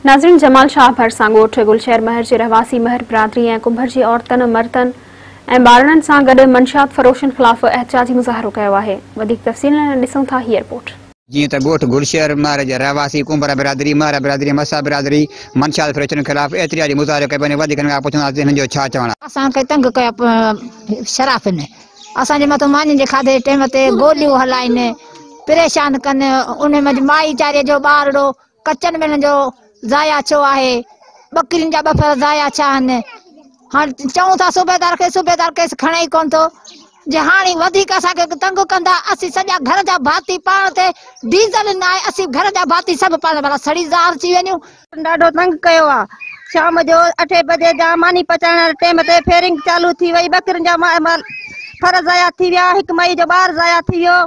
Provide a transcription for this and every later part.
ناظرين جمال شاهه ڀرسان ڳوٺ گلشير مهر جي رهواسي مهر برادري ۽ ڪنڀر جي عورتن، مردن ۽ ٻارڙن سان گڏ منشيات فروشن خلاف احتجاجي مظاهرو ڪيو آهي. وڌيڪ تفصيل لاء ڏسون ٿا هي رپورٽ. جيئن ته ڳوٺ گلشير مهر جي رهواسي ڪنڀر برادري، مهر برادري ۽ مسا برادري منشيات فروشن خلاف احتجاجي مظاهرو ڪيو پيو وڃي وڌيڪ هنن کان پڇنداسين هنن جو ڇا چوڻ آهي. اسان کي تنگ ڪيو شرافين اسان جي مٿان مانين جي کاڌي جي ٽيم تي گوليون هلائين پريشان ڪن انهي منجهه مائي ويچاري جو ٻارڙو ڪچن ملن جو ضايع ڇو آهي؟ ٻڪرين جا ٻه ڦر ضايع ڇا آهن؟ هاڻ چئون ٿا صوبيدار کي، صوبيدار ڪيس کڻي ئي ڪونه ٿو. جي هاڻي وڌيڪ اسان کي تنگ ڪندا، اسين سڄا گهر جا ڀاتي پاڻ تي ڊيزل ناهي، اسين گهر جا ڀاتي سڀ پاڻ ڀلا سڙي زهر ٿي وڃون. ڏاڍو تنگ ڪيو آ. شام جو اٺين بجي جا ماني پچائڻ واري ٽيم تي فيرنگ چالو ٿي وئي، ٻڪرين جا ڦر ضايع ٿي ويا، هڪ مائي جو ٻار ضايع ٿي ويو.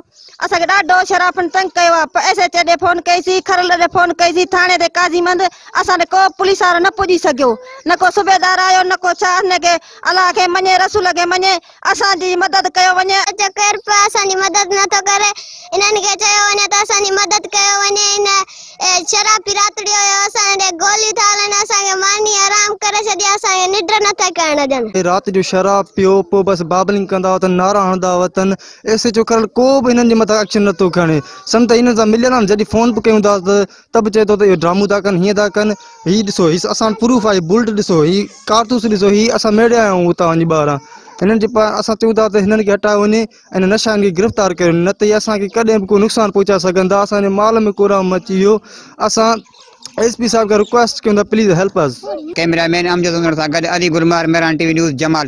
اسان کي ڏاڍو شرافن تنگ ڪيو آ ايس ايچ او ڏي فون ڪئي سي کرل ڏي فون ڪئي سي ٿاڻي تي قاضي مند اسان ڏي ڪو پوليس وارو نه پڄي سگهيو نه ڪو صوبيدار آيو نه ڪو ڇا هن کي الله کي مڃي رسول کي مڃي اسان جي مدد ڪيو وڃي. اچو ڪير به اسان جي مدد نه ٿو ڪري انهن کي چيو وڃي ته اسان جي مدد ڪيو وڃي هن شرابي راتڙيو هيو اسان ڏي گوليون ٿا هلن اسان کي ماني حرام ڪري ڇڏي اسان کي ننڊ نه ٿا ڪرڻ ڏين. رات جو شراب پيو پوء بس بابلنگ ڪندا وتن نعرا هڻندا وتن ايس ايچ او کرل ڪو به هنن جي مٿان ايڪشن نٿو کڻي سمجهه ته هنن سان مليل آهن جڏهن فون به ڪيون ٿا ته ته به چئي ٿو ته اهو ڊرامو ٿا ڪن هيئن ٿا ڪن هي ڏسو هي اسان وٽ پروف آهي بلٽ ڏسو هي ڪارتوس ڏسو هي اسان ميڙي آيا آهيون اتان وڃي ٻاهران هنن جي اسان چئون ٿا ته هنن کي هٽايو وڃي ۽ هن نشائين کي گرفتار ڪيو وڃي نه ته هي اسان کي ڪڏهن به ڪو نقصان پهچائي سگهن ٿا اسان جي مال ۾ ڪوهرام مچي ويو اسان ايس پي صاحب کي رڪويسٽ ڪيون ٿا please help us. Camera man Amjad Unar سان گڏ Ali Gul Mehar, Mehran T V news, Jamal.